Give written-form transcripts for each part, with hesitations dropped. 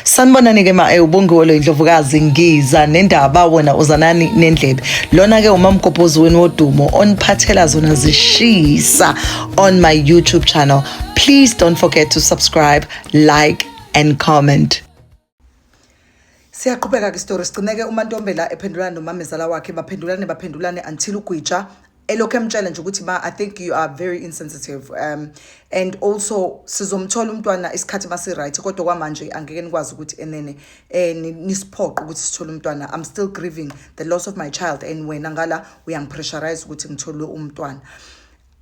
Sanibonani-ke ma ubongiwe lo indlovukazi ngiza nendaba wena uzanani nendlebe. Lona-ke umamgobhozi wenu wodumo oniphathela zona zishisa on my YouTube channel. Please don't forget to subscribe, like and comment. Siyaqhubeka ke story sigcineke uMantombela ephendulana nomamezala wakhe, baphendulane baphendulane until uGwija elokhu emtshela nje ukuthi, "Ma, I think you are very insensitive, and also sizomthola umntwana isikhathi masi-right, kodwa kwamanje angeke nikwazi ukuthi enene nisiphoqe ukuthi sithole umntwana. I'm still grieving the loss of my child and wena ngala uyangipressurize ukuthi ngithole umntwana."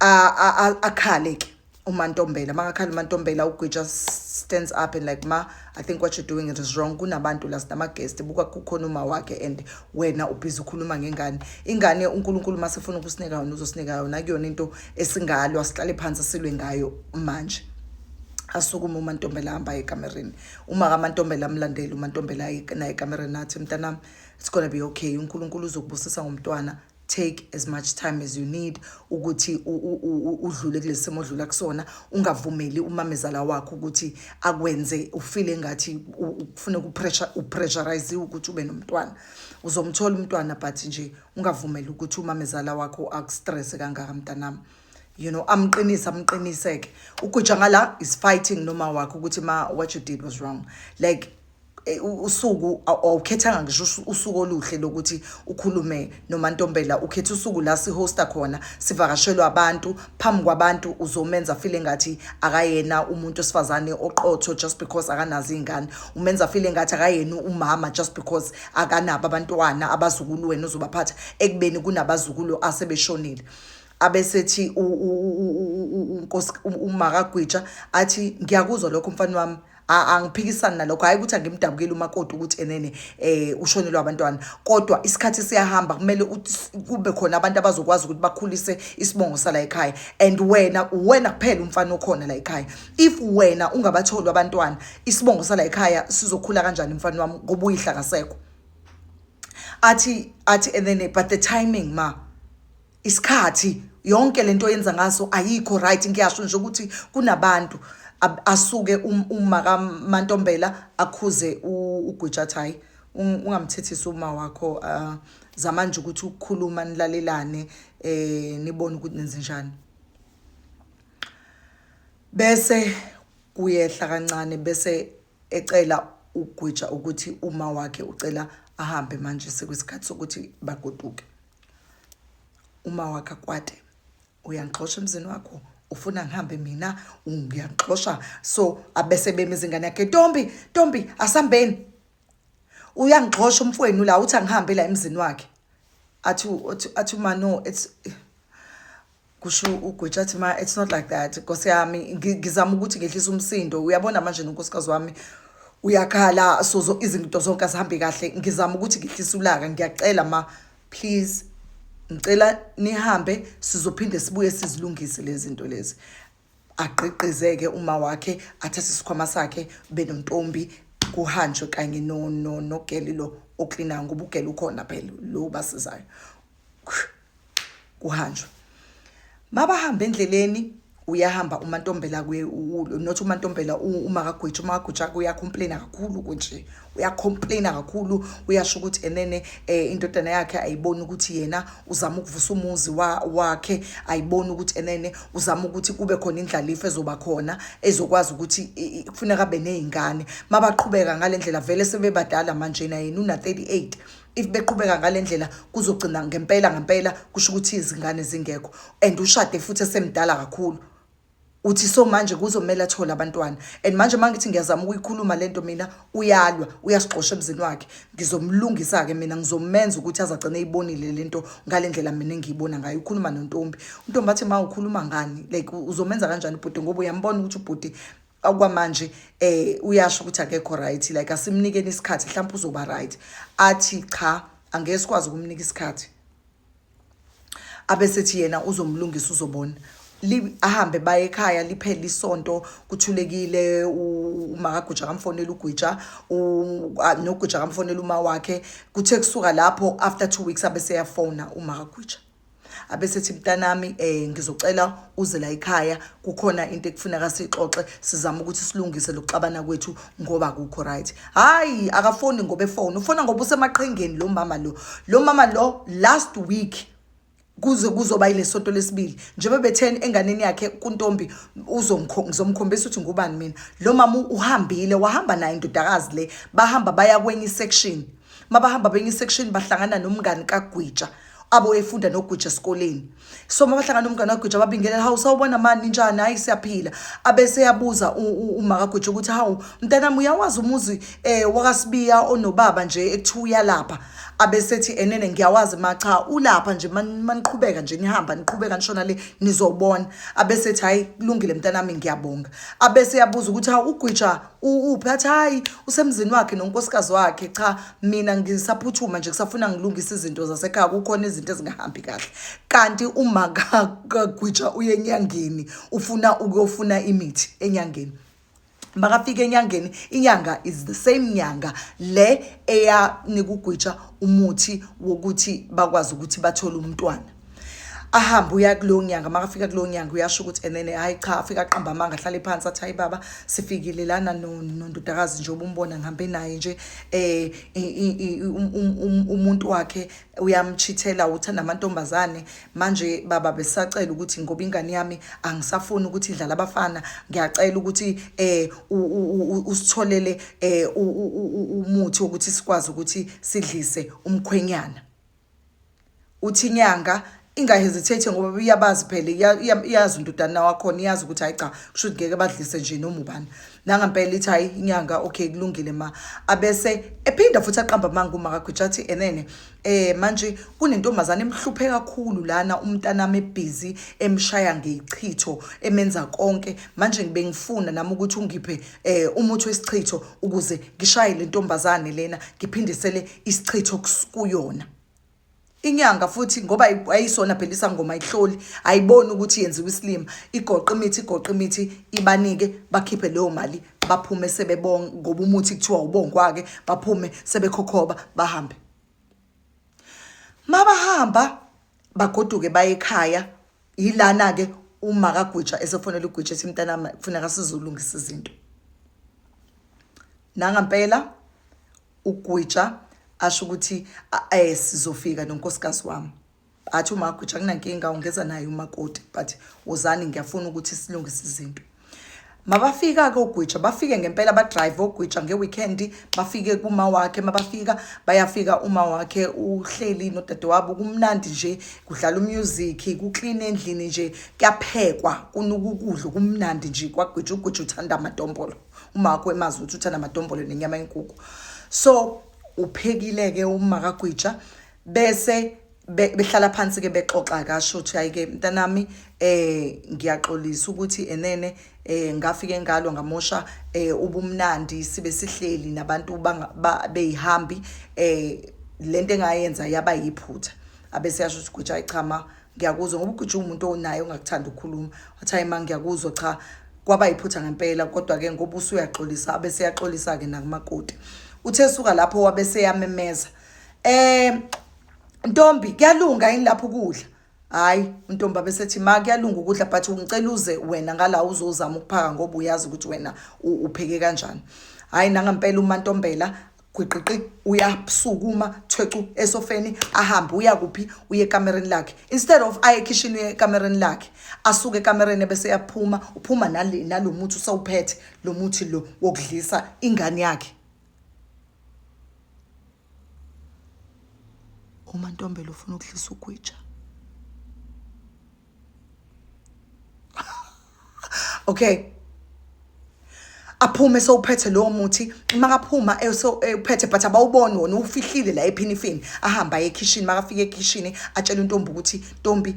Akhale ke uMantombela. Makakhala uMantombela, uGwija stands up and like, "Ma, I think what you're doing, it is wrong. Kunabantu la, sinama-guest, buka kukhona uma wakhe and wena ubhizi ukhuluma ngengane. Ingane uNkulunkulu masefuna ukusinika yona uzosinika yona, akuyona into esingalwa sihlale phansi silwe ngayo manje." Asukume uMantombela, ahamba ekamereni. Uma kaMantombela amlandela uMantombela naye ekamereni, athi, "Mntanami, it's gonna be okay. UNkulunkulu uzokubusisa ngomntwana. Take as much time as you need ukuthi udlule kulesi simo odlula kusona. Ungavumeli umamezala wakho ukuthi akwenze ufile ngathi kufuneka upressure, upressurize ukuthi ube nomntwana. Uzomthola umntwana, but nje ungavumeli ukuthi umamezala wakho akustress kangaka, mntanami." Amqinise, amqiniseke. UGwija ngala is fighting noma wakhe ukuthi, "Ma, what you did was wrong. Like usuku awukhethanga ngisho usuku oluhle lokuthi ukhulume noMantombela. Ukhetha usuku la sihosta khona, sivakashelwa abantu, phambi kwabantu uzomenza feel ngathi akayena umuntu osifazane oqotho just because akanazo iy'ngane. Umenza feel ngathi akayena umama just because akanabo abantwana, abazukulu wena uzobaphatha, ekubeni kunabazukulu asebeshonile." Abesethi unkosi uMakagwija athi, "Ngiyakuzwa lokho, mfana wami. Angiphikisani nalokho. Hayi ukuthi angimdabukeli umakoti ukuthi enene ushonelwe abantwana, kodwa isikhathi siyahamba, kumele kube khona abantu abazokwazi ukuthi bakhulise isibongo sala ekhaya, and wena, wena kuphela umfana okhona la ekhaya. If wena ungabatholi abantwana, isibongo sala ekhaya sizokhula kanjani, mfana wami, ngoba uyihla kasekho?" Athi, "And then, but the timing, ma, isikhathi, yonke lento oyenza ngaso ayikho right. Ngiyasho nje ukuthi kunabantu." Asuke uma kaMantombela akhuze uGwija, athi, "Hayi, ungamthethisi uma wakho. Zama nje ukuthi ukukhuluma, nilalelane, nibone ukuthi nenze njani." Bese kuyehla kancane, bese ecela uGwija ukuthi uma wakhe ucela ahambe manje, sekuyisikhathi sokuthi bagoduke. Uma wakhe akwate, "Uyangixosha emzini wakho, ufuna ngihambe mina, ungiyangixosha." So abese bema izingane yakhe, "Ntombi, ntombi, asambeni, uyangixosha umfowenu la, uthi angihambe la emzini wakhe." Athi uma, "No, it's," kusho uGwija, athi, "Ma, it's not like that, nkosi yami. Ngizama ukuthi ngehlise umsindo. Uyabona manje nonkosikazi wami uyakhala, so izinto zonke azihambi kahle. Ngizama ukuthi ngehlise ulaka. Ngiyacela ma, please, ngicela nihambe, sizophinde sibuye sizilungise lezi zinto lezi." Agqiqizeke uma wakhe, athathe isikhwama sakhe benontombi, kuhanjwe kanye no no nogeli lo oklinayo, ngoba ugeli ukhona phela lo basizayo. Kuhanjwe. Mabahamba endleleni, uyahamba uMantombela kuye, not uMantombela, uMakagwija. UMakagwija uyacomplaina kakhulu kunje, uyacomplaina kakhulu, uyasho ukuthi enene indodana yakhe ayiboni ukuthi yena uzama ukuvusa umuzi wakhe, ayiboni ukuthi enene uzama ukuthi kube khona indlalifa ezoba khona ezokwazi ukuthi kufuneka abe nezingane. Mabaqhubeka ngalendlela, vele sebebadala manje, na yena una 38, if beqhubeka ngalendlela kuzogcina ngempela ngempela kusho ukuthi izingane zingekho, and ushade futhi esemdala kakhulu. Uthi so manje kuzomela athole abantwana, and manje mangithi ngiyazama ukuyikhuluma lento mina, uyalwa, uyasixosha emzini wakhe. Ngizomlungisa ke mina, ngizomenza ukuthi azagcine eyibonile lento ngalendlela mina engiyibona ngayo." Ukhuluma nontombi. Untombi athi, "Ma, ukhuluma ngani? Like uzomenza kanjani ubhuti, ngoba uyambona ukuthi ubhuti okwamanje uyasho ukuthi akekho right? Like asimnikeni isikhathi, mhlawumbe uzoba right." Athi, "Cha, angeke sikwazi ukumnika isikhathi." Abesethi yena uzomlungisa, uzobona. Ahambe baye ekhaya, liphele isonto kuthulekile. UMakaGwija kamfonela uGwija, noGwija kamfonela uma wakhe. Kuthe kusuka lapho, after 2 weeks, abe seyafona uMakaGwija. Abesethi, mntanami, ngizocela uze la ekhaya, kukhona into ekufuneka sixoxe, sizama ukuthi silungise lokuxabana kwethu ngoba akukho right. Hayi, akafoni ngoba efoni, ufona ngoba usemaqhingeni lo mama lo. Lo mama lo last week kuze kuzoba ilesonto lesibili njengoba betheni enganeni yakhe kuntombi ngizomkhombisa ukuthi ngubani mina. Lo mama uhambile, wahamba naye indodakazi le, bahamba baya kwenye section. Mabahamba benye section bahlangana nomngani kaGwija abo efunda noGwija esikoleni. So mabahlangana nomngani kaGwija babingelela, hawu sawubona mani, njani? Hayi siyaphila. Abese yabuza uma kaGwija ukuthi, hawu mntanami, uyawazi umuzi wakaSibiya onobaba nje ekuthiwa uyalapha? Abesethi, enene ngiyawazi ma, cha ulapha nje, maniqhubeka nje nihamba niqhubeka nishona le nizobona. Abesethi, hayi kulungile mntanami, ngiyabonga. Abese yabuza ukuthi, hawu uGwija uphi? Athi, hayi usemzini wakhe nonkosikazi wakhe, cha mina ngisaphuthuma nje, kusafuna ngilungise izinto zasekhaya, kukhona izinto ezingahambi kahle. Kanti uma kaGwija uye enyangeni, ufuna ukuyofuna imithi enyangeni. Makafika enyangeni, inyanga is the same nyanga le eyanika uGwija umuthi wokuthi bakwazi ukuthi bathole umntwana. Ahambe uya kuleyo nyanga, makafika kuleyo nyanga uyasho ukuthi enene hayi cha, afika aqamba amanga, ahlale phansi athi, hayi baba, sifikile lana nondodakazi nje obumbona, ngihambe naye nje, umuntu wakhe uyamchithela, uthanda amantombazane. Manje baba besacela ukuthi ngoba ingane yami angisafuni ukuthi idlale abafana, ngiyacela ukuthi usitholele umuthi wokuthi sikwazi ukuthi sidlise umkhwenyana. Uthi inyanga ingahesitate ngoba iyabazi phela, iyazi undodana wakhona, iyazi ukuthi hayi cha, kusho ukuthi ngeke badlise nje noma ubani. Nangampela ithi, hayi inyanga, okay kulungile ma. Abese ephinda futhi aqamba amanga uma kaGwija, athi enene manje kunentombazane emhluphe kakhulu lana, umntanami ebhizi emshaya ngeyichitho, emenza konke. Manje ngibe ngifuna nami ukuthi ungiphe umuthi wesichitho ukuze ngishaye le ntombazane lena, ngiphindisele isichitho kuyona. Inyanga futhi ngoba ayisona phela isangoma, ayihloli, ayiboni ukuthi yenziwa isilima, igoqa imithi, igoqa imithi, ibanike, bakhiphe leyo mali, baphume sebebonga ngoba umuthi kuthiwa ubongwa-ke, baphume sebekhokhoba bahambe. Mabahamba bagoduke baye ekhaya, yilana-ke uma kaGwija esefonela uGwija ethi, mntanami, kufuneka sizolungisa izinto. Nangampela uGwija asho ukuthi sizofika nonkosikazi wami. Athi uMagwija, kunankinga, ungeza naye umakoti, but wozani, ngiyafuna ukuthi silungise izinto. Mabafika-ke oGwija, bafike ngempela, badrive oGwija nge-weekend, bafike kuma wakhe. Mabafika bayafika, uma wakhe uhleli nodadewabo, kumnandi nje, kudlala umusic, kuclean endlini nje, kuyaphekwa, kunuka ukudla kumnandi nje kwaGwija. UGwija uthanda amadombolo, uma wakho emazi ukuthi uthanda amadombolo nenyama yenkukhu. So uphekile-ke uma kaGwija, bese behlala phansi ke bexoxa, kasho ukuthi, hayi ke mntanami, ngiyaxolisa ukuthi enene ngafike ngalo ngamosha ubumnandi, sibe sihleli nabantu beyihambi, lento engayenza yaba yiphutha. Abese yasho ukuthi, Gwija, hayi cha ma, ngiyakuzwa, ngoba uGwija umuntu onaye ongakuthanda ukukhuluma. Wathi, hayi ma, ngiyakuzwa, cha kwaba yiphutha ngempela, kodwa ke ngoba usuyaxolisa. Abese yaxolisa ke nakumakoti. Uthe suka lapho wabese yamemeza, ntombi, kuyalunga yini lapho ukudla? Hayi, untombi abesethi, ma kuyalunga ukudla, but ngicela uze wena ngala uzozama ukuphaka ngoba uyazi ukuthi wena upheke kanjani. Hayi nangampela uMantombela gwiqiqi uyasukuma thwecu esofeni, ahambe uya kuphi? Uye ekamereni lakhe. Instead of aye ekhishini, uye ekamereni lakhe, asuke ekamereni bese yaphuma, uphuma nalo muthi, usawuphethe lo muthi lo wokudlisa ingane yakhe. UMantombela ufuna ukudlisa uGwija. Okay, aphume sewuphethe lowo muthi. Makaphuma ewuphethe, but abawuboni wona, ufihlile la ephinifini. Ahamba aye ekhishini. Makafika ekhishini atshela intombi ukuthi, ntombi,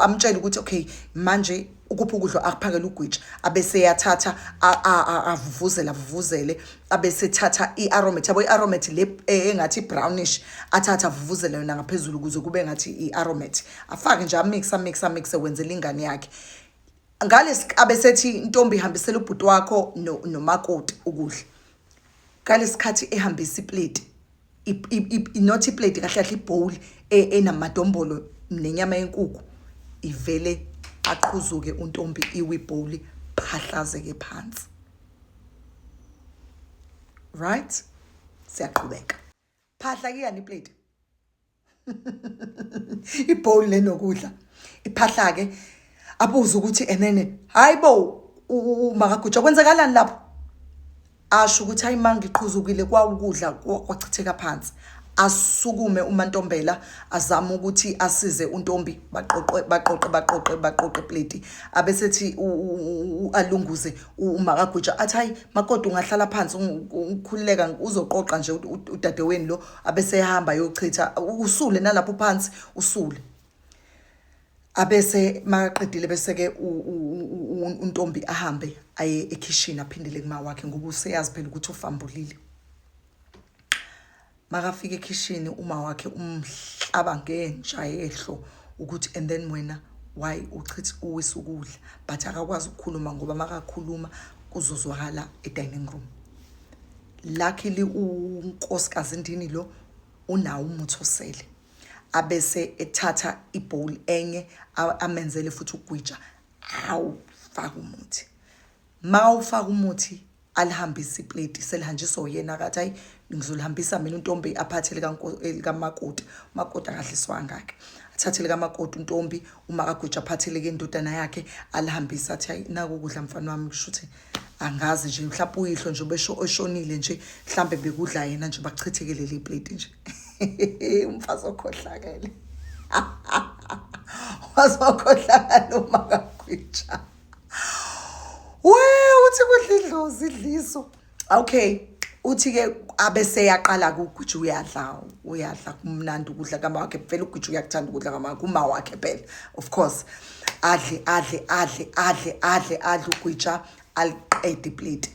amtshele ukuthi, okay manje ukuphi ukudla akuphakela uGwija. Abese yathatha avuvuzele, avuvuzele, abese thatha i-aromat yabo, i-aromat le engathi brownish, athatha avuvuzele yona ngaphezulu ukuze kube ngathi i-aromat, afake nje, amix, amix, amix, wenzela ingane yakhe. Ngalesi abesethi, intombi, ihambisela ubhuti wakho nomakoti ukudla. Ngalesikhathi ehambisa iplate. Not iplate kahle kahle, ibowl enamadombolo nenyama yenkukhu ivele aqhuzuke untombi, iwe ibowl, phahlazeke phansi. Right, siyaqhubeka. Phahla kuyani iplate, ibowl lenokudla iphahla ke. Abuze ukuthi enene, hayibo, makaGuja, kwenzakalani lapho? Asho ukuthi hayi, mangiqhuzukile kwawukudla kwachitheka phansi. Asukume uMantombela azama ukuthi asize untombi, baqoqe, baqoqe, baqoqe, baqoqe plate. Abesethi alunguze umakaGuja, athi hayi makoti, ungahlala phansi, ukhululeka, uzoqoqa nje udadewenu lo. Abesehamba yochitha, usule nalapho phansi usule. Abese makaqedile, bese ke untombi ahambe aye ekhishini, aphindele kuma wakhe ngoba useyazi phela ukuthi ufambulile. Makafika ekhishini, uma wakhe umhlaba ngentsha yehlo ukuthi and then wena why uchithi uwisa ukudla? But akakwazi ukukhuluma ngoba makakhuluma kuzozwakala e-dining room. Luckily unkosikazi ndini lo unawo umuthi osele, abese ethatha ibowl enye amenzele futhi ugwija, awufaka umuthi. Mawufaka umuthi, alihambise iplate, selihanjiswa uyena, akathi hayi, ngizolihambisa mina. Untombi aphathe likamakoti, umakoti akadliswanga-ke, athathe likamakoti untombi, uma kaGuja aphathele-ke indodana yakhe, alihambise, athi hayi, naku ukudla mfana wami. Kusho ukuthi angazi nje, mhlawumbe uyihlo nje ubesho eshonile nje, mhlambe bekudla yena nje, bachitheke leli plate nje. Umfazi okhohlakele, wazokhohlakala umakagwija. We uthi kudla idlozi idliso. Okay, uthi ke abese yaqala kuGuja, uyadla, uyadla, kumnandi ukudla kama wakhe vele. UGuja uyakuthanda ukudla kama kuma wakhe phela, of course. Adle, adle, adle, adle, adle, adle uGwija, aliqede iplate.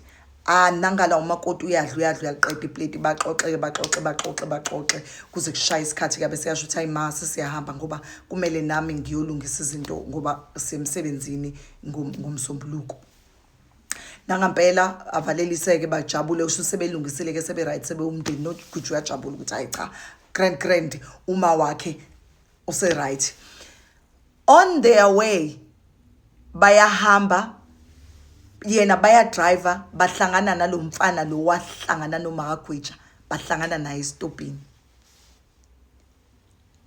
Ah, nangala umakoti uyadla, uyadla, uyaliqeda iplate. Baxoxe, baxoxe, baxoxe, baxoxe kuze kushaya isikhathi kabe seyasho ukuthi hayi ma, sesiyahamba ngoba kumele nami ngiyolungisa izinto ngoba sisemsebenzini ngomsombuluko. Nangampela avaleliseke, bajabule, usho sebelungisile ke, sebe right, sebewumndeni. NoGuju uyajabula ukuthi hayi cha, grand grand uma wakhe use right. On their way bayahamba, yena baya driver, bahlangana nalomfana lo wahlangana nomakagwija, bahlangana naye esitobhini.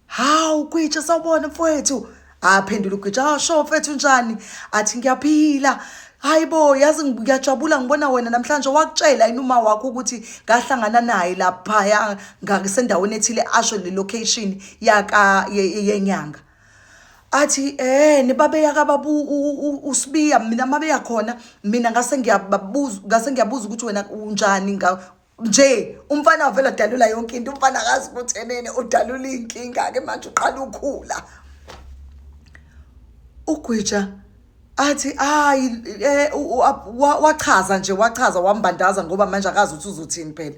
"Hawu Gwija, sawubona mfowethu." Aphendula uGwija, "Ah, sho mfethu, njani?" Athi, "Ngiyaphila. Hayibo, yazi ngiyajabula ngibona wena namhlanje. Wakutshela yini uma wakho ukuthi ngahlangana naye laphaya ngasendaweni ethile?" Asho le location yaka yenyanga. Athi nibabeya kababu uSibiya, mina mabeya khona mina ngase ngiyababuza, ngase ngiyabuza ukuthi wena unjani nje. Umfana wavela dalula yonke into. Umfana akazi ukuthi enene udalula inkinga ke manje, uqala ukhula. Ugwija athi hayi, wachaza nje, wachaza, wambandaza ngoba manje akazi ukuthi uzothini phela.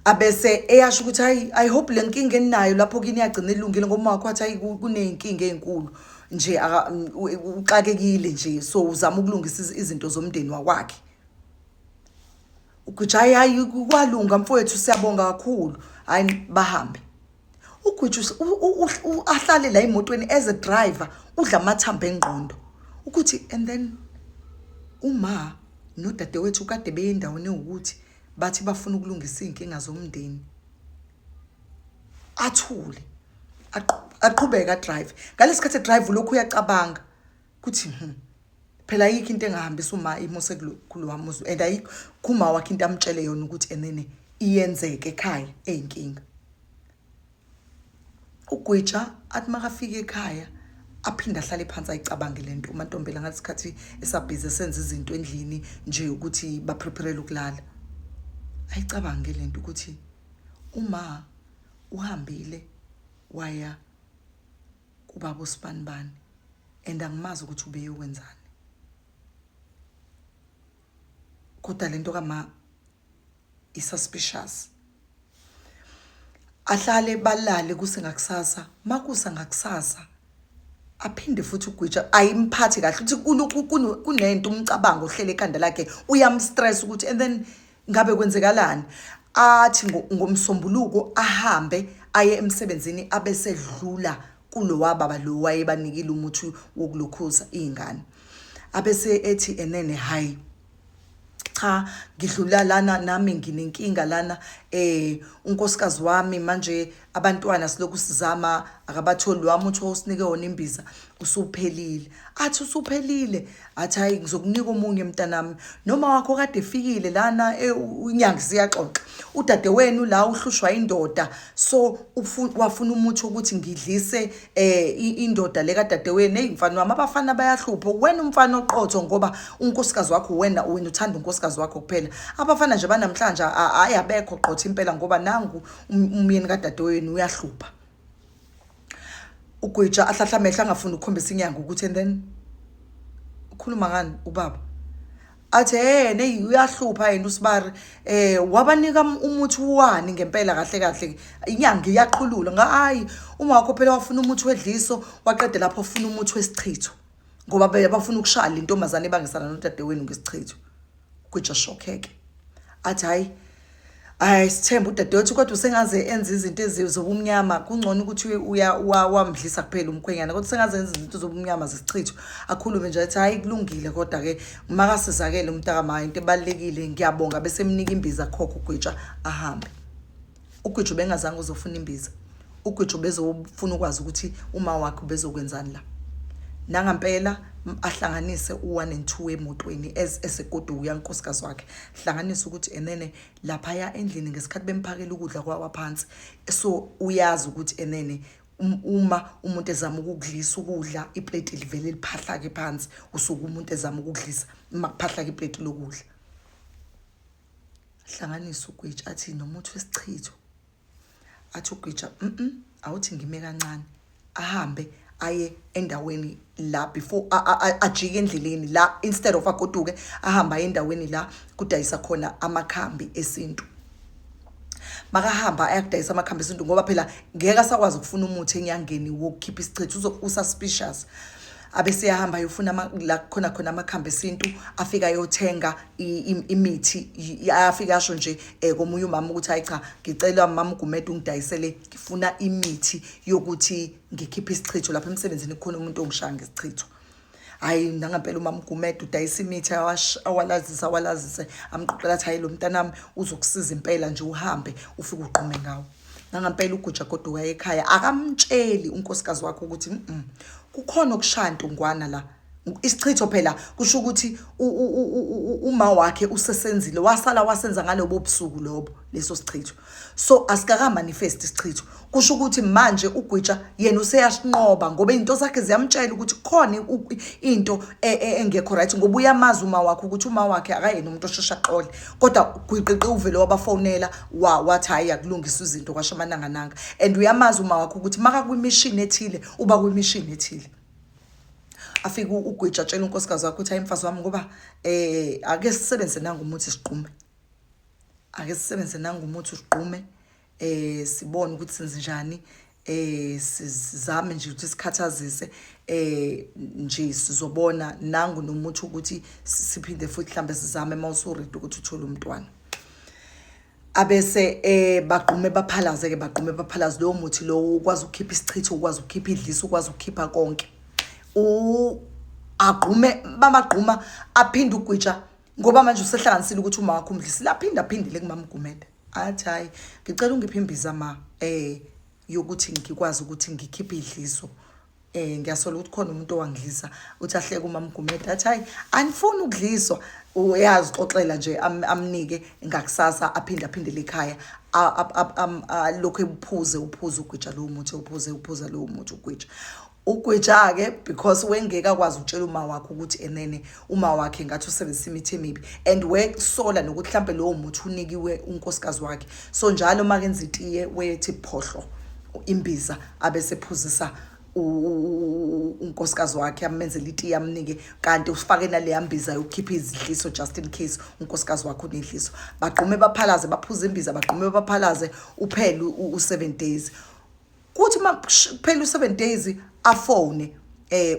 Abese eyasho ukuthi hayi, I hope le nkinga eninayo lapho kini yagcina ilungile, ngoba wakho wathi hayi, kuney'nkinga ey'nkulu nje, uxakekile nje, so uzama ukulungisa izinto zomndeni wakwakhe. Ugwija, "Hayi, hayi, kwalunga mfowethu, siyabonga kakhulu." Hayi, bahambe. Ugwija ahlale la emotweni as a driver, udla amathambo engqondo ukuthi and then uma nodadewethu kade beye endaweni ewukuthi bathi bafuna ukulungisa iy'nkinga zomndeni. Athule, aqhubeke adrive. Ngalesi khathi edrive lokhu uyacabanga ukuthi phela ayikho into engahambisa uma imuse kulowa muzi, and ayikho kuma wakhe into amtshele yona ukuthi enene iyenzeke ekhaya eyinkinga. Ugwija athi makafika ekhaya aphinde ahlale phansi ayicabange lento. UMantombela ngalesikhathi esabhizi esenza izinto endlini nje ukuthi bapreparele ukulala, ayicabange lento ukuthi uma uhambile waya kubaba usibanibani and angimazi ukuthi ubeyokwenzani, kodwa lento kama i-suspicious. Ahlale, balale kuse ngakusasa. Makusa ngakusasa aphinde futhi ugwija ayimphathi kahle ukuthi kunento, umcabango ohlele ekhanda lakhe, uyamstress ukuthi and then ngabe kwenzekalani. Athi ngoMsombuluko ahambe aye emsebenzini abesedlula kulowa baba lo wayebanikile umuthi wokulokhuza iy'ngane. Abese ethi enene hhayi cha, ngidlula lana nami nginenkinga lana, unkosikazi wami manje abantwana silokhu sizama akabatholi, lo wami uthi usinike wona imbiza usuphelile. Athi usuphelile, athi hayi ngizokunika omunye mntanami, noma wakho kade efikile lana, inyanga siyaxoxa, udadewenu la uhlushwa indoda, so wafuna umuthi ukuthi ngidlise indoda le kadadewenu. Hey mfana wami, abafana bayahlupha, wena umfana oqotho ngoba unkosikazi wakho wena uthanda unkosikazi wakho kuphela. Abafana nje banamhlanje hayi abekho qotho impela, ngoba nangu umyeni kadadewenu uyahlupha. Ugwija ahlahla amehlo angafuni ukukhombisa inyanga ukuthi and then ukhuluma ngani ubaba. Athi hey neyi uyahlupha yena usibari, wabanika umuthi wani ngempela kahle kahle. Inyanga iyaqhulula nga hayi uma wakho phela wafuna umuthi wedliso, waqeda lapho ufuna umuthi wesichitho ngoba bafuna ukushaya le ntombazane ebangisana nodadewenu ngesichitho. Ugwija shokheke athi hayi hayi sithemba udadewethu kodwa usengaze enze izinto ezobumnyama, kungcono ukuthi uya wamdlisa kuphela umkhwenyana, kodwa usengaze enze izinto zobumnyama zesichitho. Akhulume nje athi hayi kulungile, kodwa ke makasizakele umntakama, into ebalulekile ngiyabonga. Bese emnika imbiza khokho ugwitsha ahambe. Ugwitsha ubengazange uzofuna imbiza, ugwitsha ubezofuna ukwazi ukuthi uma wakhe ubezokwenzani la. Nangampela ahlanganise u-1 and 2 emotweni esegoduka unkosikazi wakhe, hlanganise ukuthi enene laphaya endlini ngesikhathi bemphakela ukudla kwawa phansi, so uyazi ukuthi enene uma umuntu ezama ukukudlisa ukudla iplate livele liphahlake phansi, usuke umuntu ezama ukukudlisa uma kuphahlaka iplate lokudla. Hlanganisa ugwitsha athi nomuthi wesichitho, athi ugwitsha awuthi ngime kancane, ahambe aye endaweni la before ajike endleleni la, instead of agoduke ahamba aye endaweni la kudayisa khona amakhambi esintu. Makahamba ayakudayisa amakhambi esintu ngoba phela ngeke asakwazi ukufuna umuthi enyangeni wokukhipha isichitho, ususpicious. Abese yahamba ayofuna la khona khona amakhambi esintu, afika ayothenga imithi, afika asho nje komunye umama ukuthi hayi cha ngicela mama uGumede ungidayisele, ngifuna imithi yokuthi ngikhiphe isichitho lapha emsebenzini, kukhona umuntu ongishaya ngesichitho. Hayi nangampela umama uGumede udayisa imithi, awalazise awalazise, amqoqela athi hayi lo mntanami uzokusiza impela nje, uhambe ufike uqhume ngawo. Nangampela uGuja goduka ekhaya, akamtsheli unkosikazi wakhe ukuthi kukhona okushaya ntungwana la. Isichitho phela kusho ukuthi uma wakhe usesenzile, wasala wasenza ngalobo busuku lobo leso sichitho, so asikaka manifest isichitho. Kusho ukuthi manje ugwitsha yena useyasinqoba ngoba izinto zakhe ziyamtshela ukuthi khona into engekho right, ngoba uyamazi uma wakhe ukuthi uma wakhe akayena umuntu oshesha axole, kodwa gwiqiqi uvele wabafonela wathi hayi akulungiswa izinto kwasho amanangananga. And uyamazi uma wakhe ukuthi maka kwimishini ethile uba kwimishini ethile. Afike ugwitsha atshela unkosikazi wakhe ukuthi hayi mfazi wami, ngoba ake sisebenzise nangu umuthi siqume, ake sisebenzise nangu umuthi usiqume, sibone ukuthi senze njani, sizame nje ukuthi sikhathazise nje sizobona nangu nomuthi ukuthi siphinde futhi mhlambe sizame mawusuready ukuthi uthole umntwana. Abese bagqume baphalaze ke, bagqume baphalaze lowo muthi lowo, ukwazi ukukhipha isichitho, ukwazi ukukhipha idliso, ukwazi ukukhipha konke. Agqume bamagquma aphinde ugwitsha ngoba manje usehlanganisile ukuthi uma wakho umdlisile, aphinde aphindele kumama Gumede athi hayi ngicela ungiphe imbiza ma yokuthi ngikwazi ukuthi ngikhiphe idliso, ngiyasola ukuthi khona umuntu owangidlisa. Uthi ahleke umama Gumede athi hayi anifuni ukudliswa, uyazixoxela nje amnike ngakusasa, aphinde aphindele ekhaya lokho ephuze uphuze ugwitsha lowo muthi, uphuze uphuza lowo muthi ugwitsha ugwitsha ke, because wengeke akwazi ukutshela uma wakhe ukuthi enene uma wakhe ngathi usebenzisa imithi emibi, and wesola nokuthi mhlambe lowo muthi unikiwe unkosikazi wakhe. So njalo makenza itiye wethi phohlo imbiza abese phuzisa unkosikazi wakhe, amenzele itiye amnike, kanti usifake naleya mbiza yokukhipha izidliso just in case unkosikazi wakhe unedliso. Bagqume baphalaze, baphuze imbiza, bagqume baphalaze, uphele u7 days. Kuthi makuphela u7 days afone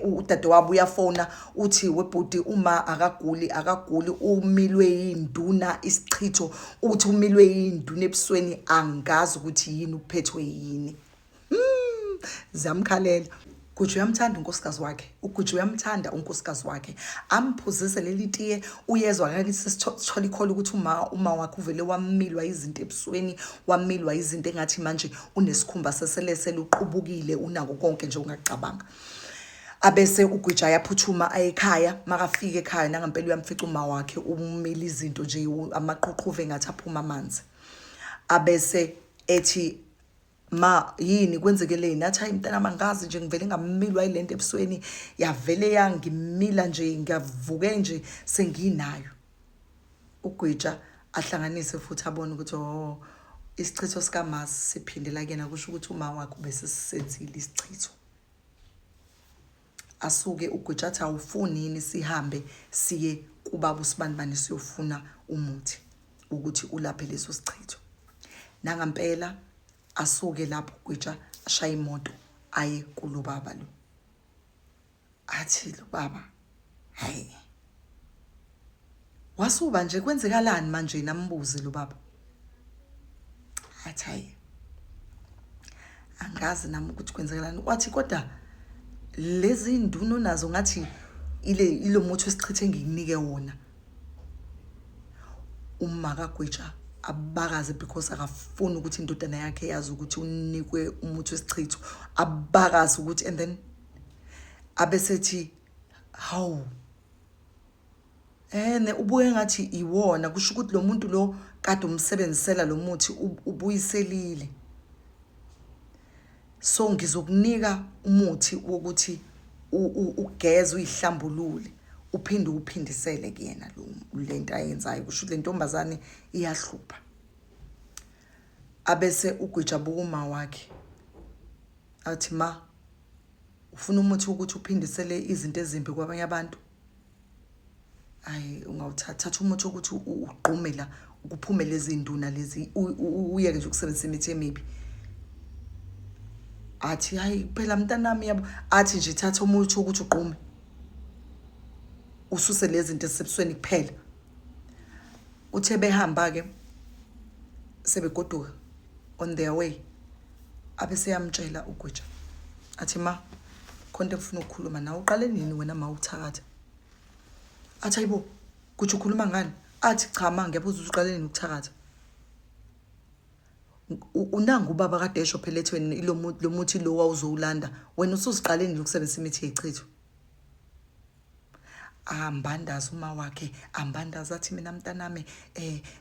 Udadewabo uyafona, uthi, "Webhuti, uma akaguli, akaguli, umilwe yinduna isichitho." Uthi umilwe yinduna ebusweni, angazi ukuthi yini, uphethwe yini. Ziyamkhalela. Guju uyamthanda unkosikazi wakhe, uGuju uyamthanda unkosikazi wakhe, amphuzise leli tiye. Uyezwa ngathi sesithola ikholo ukuthi uma wakhe uvele wamilwa izinto ebusweni, wamilwa izinto engathi manje unesikhumba seselesele, uqubukile, unako konke nje ungacabanga. Abese uGwija ayaphuthuma aye ekhaya. Makafika ekhaya, nangempela uyamfica uma wakhe umile izinto nje, amaqhuqhuva engathi aphuma amanzi. Abese ethi, "Ma, yini kwenzekeleni?" Athi, "Hayi mntana, mangazi nje, ngivele ngamilwa yilento ebusweni, yavele yangimila nje, ngiyavuke nje senginayo." Ugwija ahlanganise futhi abone ukuthi, oh, isichitho sikaMasi siphindela kuyena, kusho ukuthi uma wakhe ubese sisenzile isichitho. Asuke uGwija athi, "Awufuni yini sihambe siye kubaba uSibanibani, siyofuna umuthi ukuthi ulaphe leso sichitho?" Nangampela asuke lapho uGwija, ashaya imoto aye kulo baba lo. Athi lo baba, "Hayi, wasuba nje, kwenzekalani manje?" Nambuzi lo baba, athi, "Hayi, angazi nami ukuthi kwenzekalani." Wathi, "Kodwa lezi nduno nazo ngathi ile ilo muthi wesichithe engikunike wona." Uma kaGwitsha abakaze, because akafuni ukuthi indodana yakhe yazi ukuthi unikwe umuthi wesichitho, abakazi ukuthi. And then abesethi, "Hawu, ene ubuye ngathi iwona, kusho ukuthi lo muntu lo kade umsebenzisela lo muthi ubuyiselile. So ngizokunika umuthi wokuthi ugeze, uyihlambulule, uphinde uphindisele kuyena lo lento ayenzayo. Kusho ukuthi le ntombazane iyahlupha." Abese uGwija buka uma wakhe, athi, "Ma, ufuna umuthi ukuthi uphindisele izinto ezimbi kwabanye abantu? Hayi, ungawuthatha, thatha umuthi ukuthi ugqume la, kuphume lezi nduna lezi, uyeke nje ukusebenzisa imithi emibi." Athi, "Hayi phela mntanami, yabo." Athi nje, "Thatha umuthi ukuthi ugqume, ususe lezi zinto ezisebusweni kuphela." Uthe behamba ke, sebegoduka, on their way, abe seyamtshela uGwija, athi, "Ma, khonto engifuna ukukhuluma nawe. Uqale nini wena ma uthakatha?" Athi, "Ayibo kuthi, ukhuluma ngani?" Athi, "Cha ma, ngiyabuza ukuthi uqale nini ukuthakatha. Unanga ubaba kade esho phela ethi lo muthi lo wawuzowulanda wena, usuziqale nini ukusebenzisa imithi yechichitho?" Ambandaza uma wakhe, ambandaza, athi, "Mina mntanami,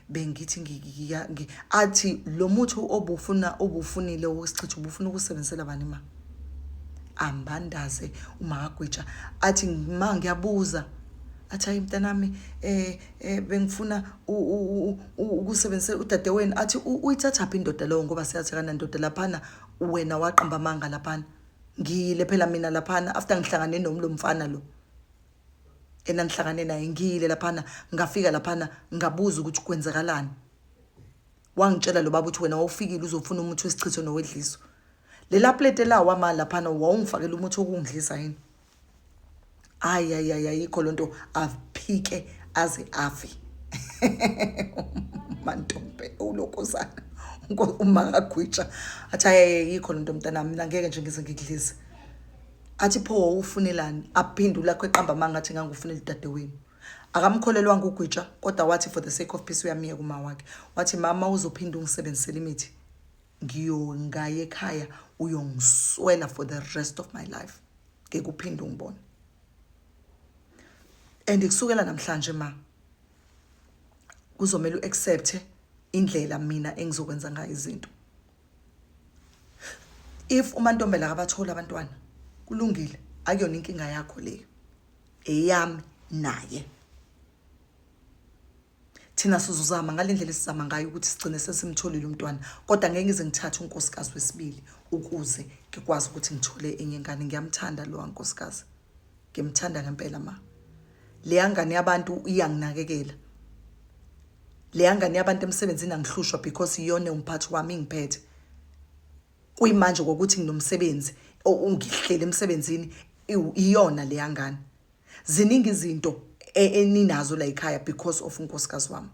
bengithi athi lo muthi obufuna, obufunile wesichitho, ubufuna ukusebenzisela bani, ma?" Ambandaze uma kaGwija, athi, "Ma, ngiyabuza." Athi, "Hayi mntanami, bengifuna ukusebenzisela udadewenu." Athi, "Uyithathaphi indoda lowo? Ngoba siyathi kanandoda laphana, wena waqamba amanga laphana. Ngiyile phela mina laphana after ngihlangane nomlo mfana lo enanihlangane naye. Ngiyile laphana, ngafika laphana, ngabuza ukuthi kwenzakalani. Wangitshela lo baba ukuthi wena wawufikile uzofuna umuthi wesichitho nowedliso. Lela plate la wama laphana, wawungifakela umuthi wokungidlisa yini? Hayi, hayi, hayi, ayikho lonto." Aphike aze afe Mantombe, ulokozana uma kaGwitsha. Athi, "Hayi, ayikho lonto mntanami, mina ngeke nje ngize ngikudlise." Athi, "Pho wawufunelani?" Aphendula akho eqamba amanga, athi, "Ngangifunela udadewenu." Akamkholelwanga uGwitsha, kodwa wathi for the sake of peace uyamiyeka uma wakhe. Wathi, "Mama, uzophinda ungisebenzisele imithi, ngiyongaye ekhaya, uyongiswela for the rest of my life, ngeke uphinde ungibone. And kusukela namhlanje, ma, kuzomela uaccept indlela mina engizokwenza ngayo izinto. If uMantombela akabathola abantwana, kulungile, akuyona inkinga yakho leyo, eyami naye. Thina sizozama ngale ndlela esizama ngayo ukuthi sigcine sesimtholile umntwana, kodwa ngeke ngize ngithathe unkosikazi wesibili ukuze ngikwazi ukuthi ngithole enye ingane. Ngiyamthanda lo nkosikazi, ngimthanda ngempela ma. Leya ngane yabantu iyanginakekela, leya ngane yabantu emsebenzini angihlushwa because iyona umphathi wami, ingiphethe. Kuyimanje kokuthi nginomsebenzi, ngihleli emsebenzini. Iyona leya ngane. Ziningi izinto eninazo la ekhaya because of unkosikazi wami.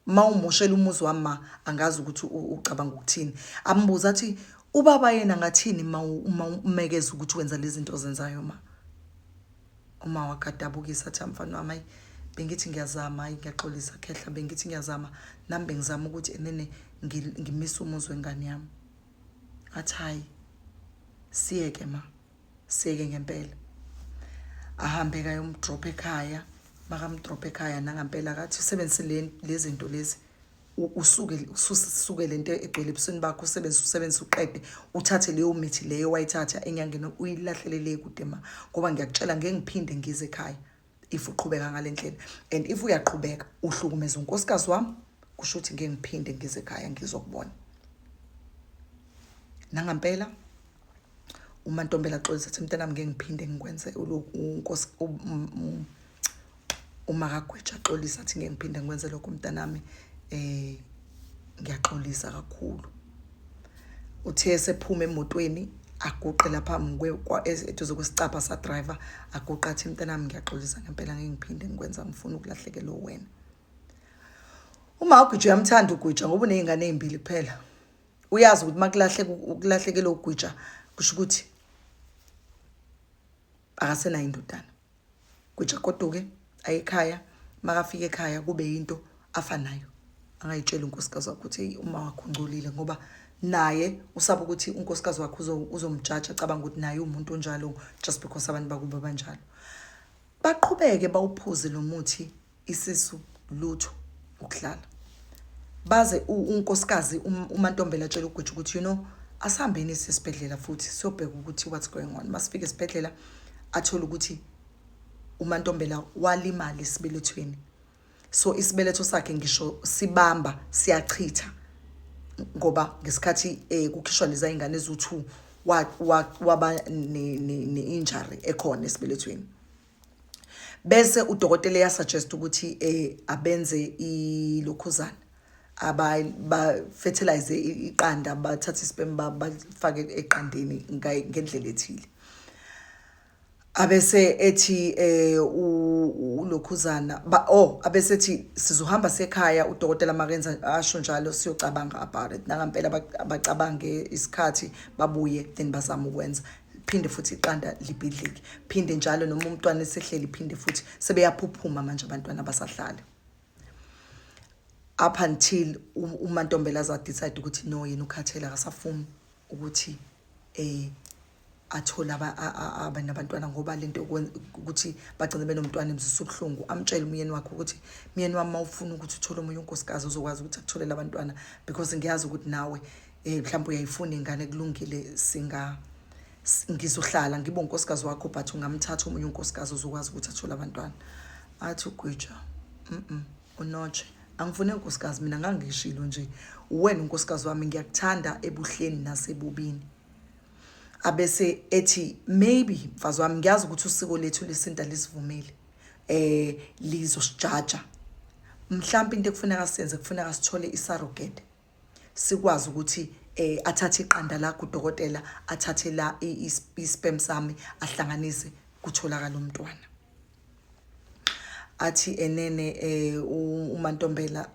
Ma umoshela umuzi wami, ma, angazi ukuthi ucabanga ukuthini. Ambuza athi, ubaba yena ngathini ma uma umekeza ukuthi wenza lezi zinto ozenzayo, ma? Uma wakadabukisa athi, mfana wami, hayi, bengithi ngiyazama, hayi, ngiyaxolisa khehla, bengithi ngiyazama nami, bengizama ukuthi enene ngimise umuzi wengane yami. Athi, hayi, siyeke ma, siyeke ngempela. Ahambe kayomdrop ekhaya. Makamdrop ekhaya, nangampela akathi usebenzise lezi zinto lezi, usuke usuke lento egcwele ebusweni bakho, usebenzise, usebenzise uqede, uthathe leyo mithi leyo wayithatha enyangeni, uyilahlele le kude, ma, ngoba ngiyakutshela, ngeke ngiphinde ngize ekhaya if uqhubeka ngale ndlela, and if uyaqhubeka uhlukumeza unkosikazi wami, kusho ukuthi ngeke ngiphinde ngize ekhaya ngizokubona. Nangampela uMantombela axolisa, athi, mntanami, ngeke ngiphinde ngikwenze unkosi. Uma kaGweja axolisa, athi, ngeke ngiphinde ngikwenze lokho, mntanami, ngiyaxolisa kakhulu. Uthe esephuma emotweni, aguqe lapha eduze kwesicabha sa-driver, aguqa, athi, mntanami, ngiyaxolisa ngempela, ngeke ngiphinde ngikwenza, ngifuna ukulahlekelwa wena. Uma uGwija uyamthanda uGwija ngoba uney'ngane ey'mbili kuphela, uyazi ukuthi makulahleka ukulahlekela uGwija kusho ukuthi akasenayo indodana. Gwija goduke aye ekhaya. Makafika ekhaya, kube yinto afanayo, angayitsheli unkosikazi wakhe ukuthi, hey, uma wakho ungcolile, ngoba naye usaba ukuthi unkosikazi wakhe uzomjaja, acabanga ukuthi naye umuntu onjalo just because abantu bakubo banjalo. Baqhubeke bawuphuze lo muthi, isisu lutho ukuhlala, baze unkosikazi uMantombela atshela uGwija ukuthi, asihambeni sesibhedlela futhi siyobheka ukuthi what's going on. Masifika esibhedlela, athole ukuthi uMantombela walimala esibelethweni, so isibeletho sakhe ngisho sibamba siyachitha, ngoba ngesikhathi kukhishwa leza ingane eziwu-2 waba ne-injury ekhona esibelethweni. Bese udokotela eyasuggest ukuthi abenze ilokhuzana, aba ba fertilize iqanda, bathathe isperm bafake eqandeni ngendlela ethile. Abese ethi ulokhuzana ba, oh, abese ethi sizohamba sekhaya, udokotela makenza asho njalo, siyocabanga about it. Nangampela bacabange isikhathi, babuye, then bazama ukwenza, phinde futhi iqanda libhidlike, phinde njalo noma umntwana esehleli, phinde futhi sebeyaphuphuma manje abantwana basahlala, up until uMantombela aza decide ukuthi no, yena ukhathele, akasafuni ukuthi athole abanye abantwana, ngoba lento ukuthi bagcine benomntwana emzisa ubuhlungu. Amtshele umyeni wakhe ukuthi, myeni wami, mawufuna ukuthi uthole omunye unkosikazi ozokwazi ukuthi akutholele abantwana, because ngiyazi ukuthi nawe mhlawumbe uyayifuna ingane, kulungile, singa ngizohlala ngibe unkosikazi wakho, but ungamthatha omunye unkosikazi ozokwazi ukuthi athole abantwana. Athi uGwija, unotshe, angifune unkosikazi mina, ngangishilo nje, uwena unkosikazi wami, ngiyakuthanda ebuhleni nasebubini. Abese ethi, maybe mfazi wami, ngiyazi ukuthi usiko lethu lesintu alisivumeli, lizosijaja, mhlawumbe into ekufuneka siyenze, kufuneka sithole isurrogate, sikwazi ukuthi athathe iqanda lakho udokotela, athathe la isperm sami, ahlanganise, kutholakala umntwana. Athi enene uMantombela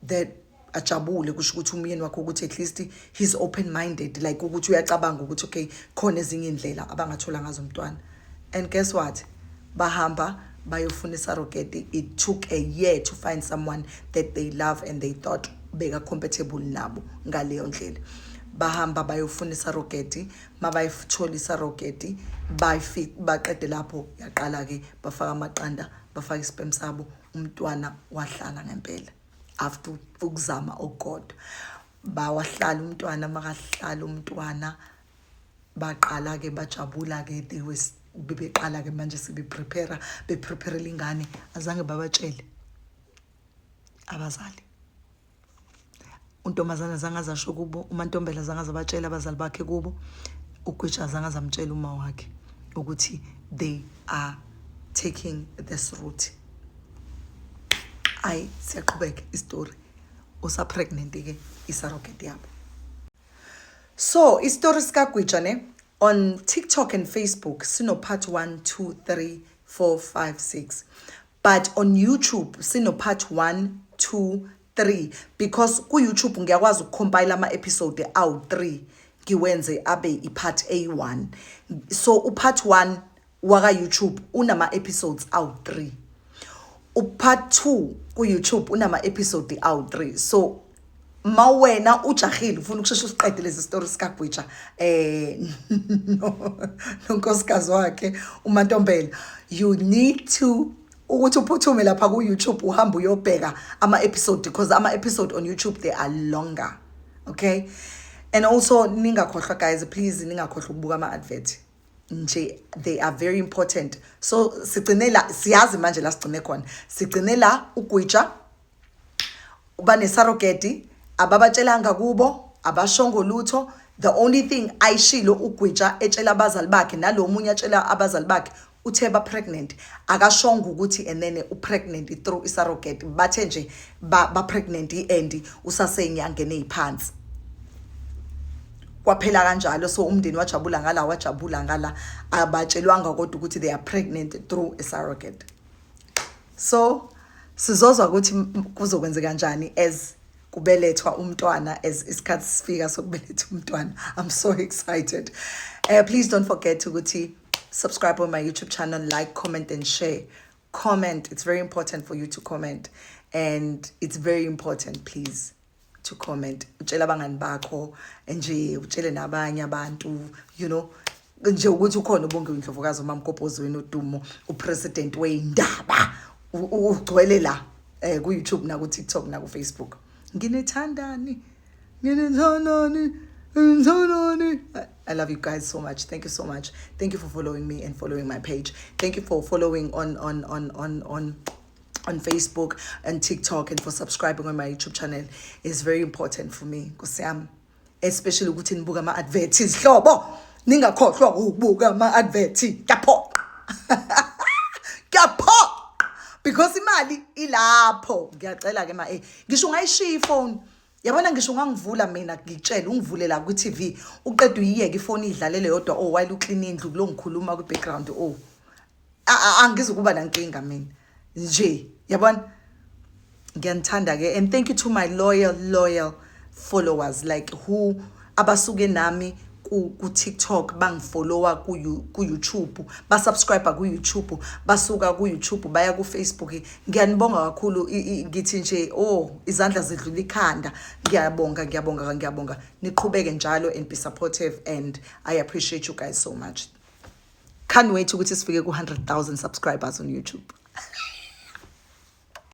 that ajabule, kusho ukuthi umyeni wakhe ukuthi at least he's open minded, like ukuthi uyacabanga ukuthi okay, khona ezinye indlela abangathola ngazo umntwana. And guess what? Bahamba bayofuna isurrogate. It took a year to find someone that they love and they thought beka compatible nabo ngaleyo ndlela. Bahamba bayofuna isurrogate, mabayithola isurrogate, baqede lapho, yaqala ke, bafaka amaqanda, bafaka isperm sabo, umntwana wahlala ngempela after ukuzama okukodwa. Bawahlala umntwana, makahlala umntwana, baqala ke bajabula ke. They were bebeqala ke manje sebeprepare, bepreparela ingane. Azange babatshele abazali, untombazana azange azasho kubo, uMantombela azange azabatshela abazali bakhe kubo, uGwija azange azamtshela uma wakhe ukuthi they are taking this route. Ayi, siyaqhubeka istory, usa-pregnant ke isurrogate yabo. So istory sikaGwija ne On TikTok and Facebook sino part 1, 2, 3, 4, 5, 6, but on YouTube sino part 1, 2, 3, because ku YouTube ngiyakwazi ukucompile ama episode awu 3, ngiwenze abe i-part A1. So upart 1 waka YouTube unama episodes awu 3, upart 2 ku YouTube unama episode awu 3. So mawena ujahile, ufuna ukusheshe usiqede lezi stories sikaGwija nonkosikazi wakhe uMantombela, you need to ukuthi uphuthume lapha ku YouTube, uhambe uyobheka ama episode, because ama episode on YouTube, they are longer, okay? And also ningakhohlwa guys, please, ningakhohlwa ukubuka ama advert nje, they are very important. So sigcine la, siyazi manje la sigcine khona. Sigcine la uGwija bane-surrogate, ababatshelanga kubo, abashongo lutho. The only thing ayishilo uGwija etshela abazali bakhe, nalo munye atshela abazali bakhe, uthe ba pregnant. Akashongo ukuthi and then u-pregnant through i-surrogate. Bathe nje ba pregnant and usasenyangene eziphansi, kwaphela kanjalo. So umndeni wajabula ngala, wajabula ngala, abatshelwanga kodwa ukuthi they are pregnant through a surrogate. So sizozwa ukuthi kuzokwenzeka kanjani as kubelethwa umntwana, as isikhathi sifika sokubeletha umntwana. I'm so excited. Please don't forget ukuthi subscribe on my YouTube channel, like, comment and share. Comment, it's very important for you to comment, and it's very important, please, to comment. Utshele abangani bakho nje, utshele nabanye abantu nje ukuthi ukhona uBongiwe Indlovukazi uMamgobhozi wenu udumo, upresident weindaba, ugcwele la ku YouTube na ku TikTok na ku Facebook. Nginithandani, nginithandani, nginithandani. I love you guys so much. Thank you so much. Thank you for following me and following my page. Thank you for following on Facebook and TikTok and for subscribing on my YouTube channel. It's very important for me. Nkosi yami. Especially ukuthi nibuka ama adverts, izihlobo. Ningakhohlwa ukubuka ama adverts. Kuyaphoqa. Kuyaphoqa. Because imali ilapho. Ngiyacela ke ma ngisho ungayishiya ifone. Yabona, ngisho ungangivula mina, ngikutshela, ungivule la ku TV, uqeda uyiyeke ifoni idlalele yodwa, oh, while uclean indlu, kulo ngikhuluma ku background, oh, angizukuba nankinga mina nje, yabona. Ngiyanithanda ke, and thank you to my loyal, loyal followers, like who abasuke nami ku TikTok, bangifollowa ku YouTube, ba subscribe ku YouTube, basuka ku YouTube baya ku Facebook. Ngiyanibonga kakhulu. Ngithi nje, oh, izandla zidlula ikhanda. Ngiyabonga, ngiyabonga, ngiyabonga. Niqhubeke njalo and be supportive, and I appreciate you guys so much. Can't wait ukuthi sifike ku 100,000 subscribers on YouTube.